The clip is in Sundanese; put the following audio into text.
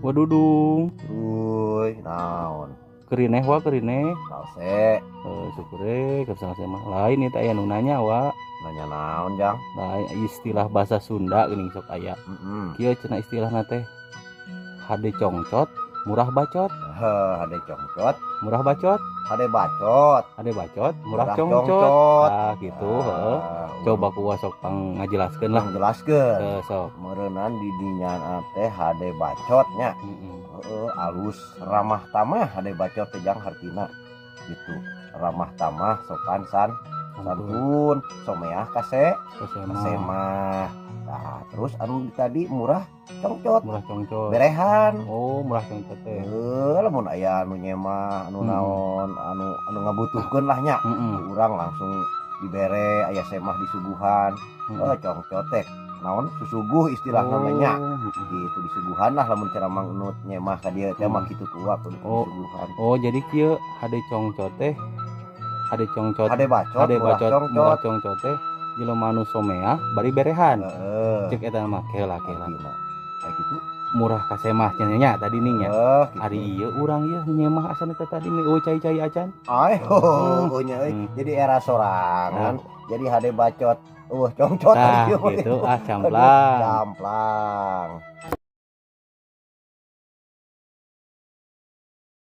Wadudung. Uy, naon? Kerineh, Wa, kerineh. Salse. Eh, syukur keur salse mah. Lain, ieu teh aya nu nanya, Wa. Nanya naon, Jang? Lain, istilah bahasa Sunda geuning sok aya. Kieu cenah istilahna teh. Hade congcot, murah bacot. Heh, hade congcot, murah bacot, hade bacot, hade bacot, murah congcot. Congcot. Ah, gitu, heeh. Ah, Coba ku Wa sok pang ngajelaskeun lah. Jelaskeun. Heuh, sok. Meureunan di dinya teh hade bacot nya. Heeh, alus, ramah tamah hade bacot teh, Jang, hartina gitu. Ramah tamah, sopan santun, someah kase Kasemah. Kasemah. Nah, terus anu tadi murah congcot, Murah congcot. Berehan. Oh, murah congcot teh. Heuh, lamun aya anu nyemah, anu naon, anu anu ngabutuhkeun lah nya. Urang langsung dibere, aya semah disuguhan. Oh, congcot teh naon, susuguh istilah namanya. Oh, heeh. Gitu, disuguhan lah lamun cara Mang Enut nyemah ka dieu teh mah kitu ku aku Oh. disuguhan. Oh, jadi kieu hade congcot teh, hade congcot, Hade bacot, hade murah bacot, congcot. Murah congcot teh jelema nu someah bari berehan. Heeh. Cek eta mah kela kela. Artina. Kayak gitu. Murah kasemah cenah nya tadi nih nya. Heuh, gitu. Ari ieu urang ieu nyemah asana teh tadi nih euweuh cai-cai acan. Ay, oh, nya euy. Jadi era sorangan, jadi hade bacot, euweuh congcot. Tah ieu mah. gitu ah, Aduh, camplang. Camplang.